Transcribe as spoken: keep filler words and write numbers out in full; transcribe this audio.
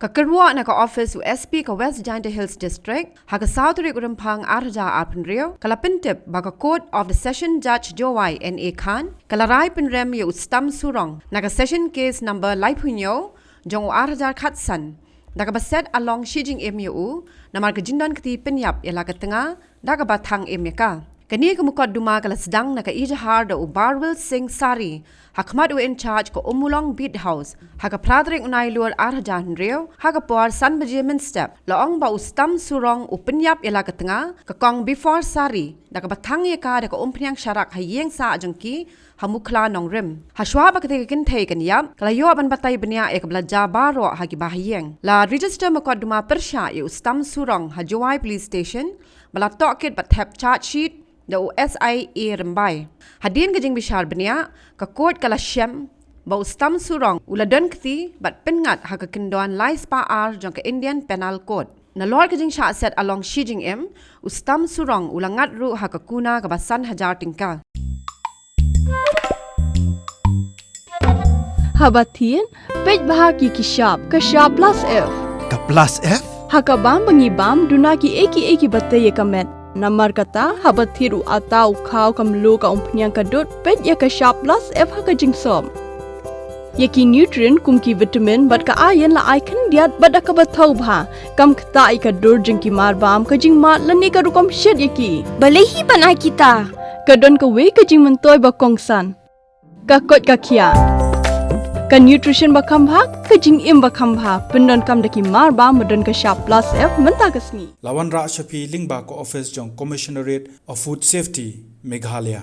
Ka kyrwoh na ka office u S P ka West Jaintia Hills District, ha ka saw tarik u Rymphang ar hajar arphew hynriew, ka la pyntip ba ka Court of the Session Judge Jowai N A Khan, ka la rai pynrem ïa u Stam Surong na ka Session Case number laiphew hynñiew jong u ar hajar khatsan, da kaba set a long shi jingim ïa u namar ka jingdon kti pynïap ïa la ka tnga, da kaba thang im ïa ka. Kane ka mukotduma ka la sdang na ka ejahar da u Barwil Singh Sari, ha khmat u in-charge ka Ummulong Beat House, ha ka phra tarik u Nailur ar hajar hynriew, ha ka por san baje mynstep, la ong ba u Stam Surong u pynïap ïa la ka tnga, ka Kong Bifor Sari, da kaba thang ïa ka da ka umphniang sharak ha ïing sah jong ki, ha Mukhla Nongrim. Hashwa ba katei ka kynthei kan ïap, ka la ïoh ban batai bniah ïa kaba la jia baroh ha ki bahaïing. La register mukotduma pyrshah ïa u Stam Surong ha Jowai Police Station, ba la tohkit bad thep charge sheet da u S I A Rymbai. Hadien ka jingbishar bniah, ka court ka la shem ba u Stam Surong u la don kti bad pynngat ha ka kyndon lai spah ar jong ka Indian Penal Code. Nalor ka jingshah set a long shi jingim, u Stam Surong u la ngat ruh ha ka kuna kaba san hajar tyngka. Haba thied, peit bha ki ki shap, ka shap plus F. Ka plus F? Ha ka bam ba ngi bam, duna ki ei ki ei kiba tei ïa ka met. Namar kata, haba thied u atta, u khaw, ka mluh, ka umphniang, ka dud, peit ïa ka shap plus F ha ka jingsop. Ïa ki nutrient kum ki vitamin bad ka iron la ai khyndiat bad da kaba thaw bha. Kam ktah ïa ka dur jong ki marbam, ka jingmad lane ka rukom shet ïa ki. Balei hi ban ai kita? Ka don kawei ka jingmyntoi ba kongsan. Ka koit ka khiah. Ka nutrition ba kham bha, ka jingim ba kham bha. Pyndonkam da ki marbam ba don ka shap plus F mynta ka sngi. La wanrah sha phi lyngba ka office jong Commissionerate of Food Safety, Meghalaya.